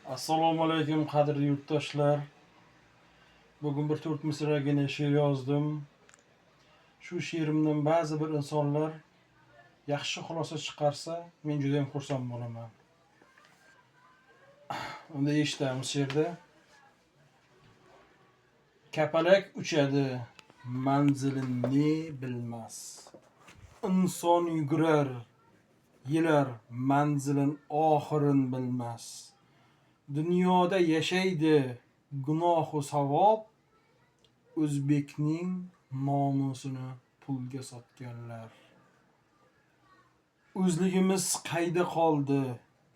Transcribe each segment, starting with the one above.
Assalomu alaykum, qadrli yurtdoshlar. Bugun bir 4 misragina she'r yozdim. Shu she'rimdan ba'zi bir insonlar yaxshi xulosa chiqarsa, men juda ham xursand bo'laman. Unda eshitamiz she'rda. Kapalak uchadi, manzilini bilmas. Inson yugurar, yelar, manzilin oxirin bilmas. Dunyoda yashaydi gunohu savob, o'zbekning nomusini pulga sotganlar. O'zligimiz qayda qoldi,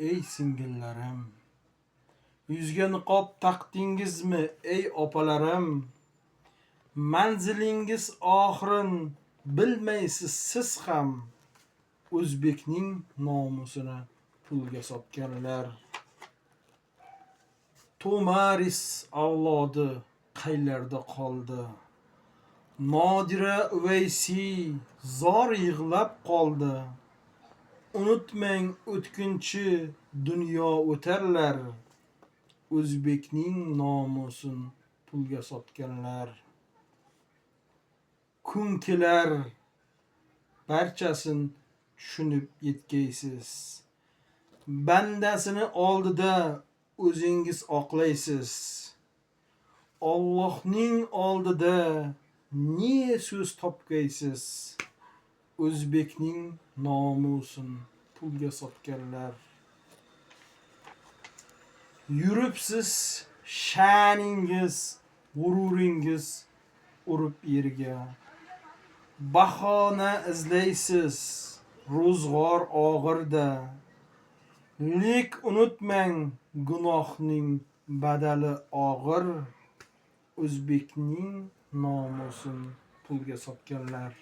ey singillarim? Yuzga niqob taqdingizmi, ey opalarim? Manzilingiz oxirin bilmaysiz siz ham, o'zbekning nomusini pulga sotganlar. To'maris avlodi qaylarda qoldi? Nodira Uvaysiy zor yig'lab qoldi. Unutmang, o'tkinchi dunyo o'tarlar, o'zbekning nomusin pulga sotganlar. Kun kelar, barchasin tushunib yetgaysiz. Bandasini oldida o'zingiz oqlaysiz. Allohning oldida ne so'z topgaysiz? O'zbekning nomusin pulga sotganlar. Yuribsiz sha'ningiz, g'ururingiz urib yerga. Bahona izlaysiz, ro'zg'or og'irda. Lek unutmang, gunohning badali og'ir. O'zbekning nomusin pulga sotganlar.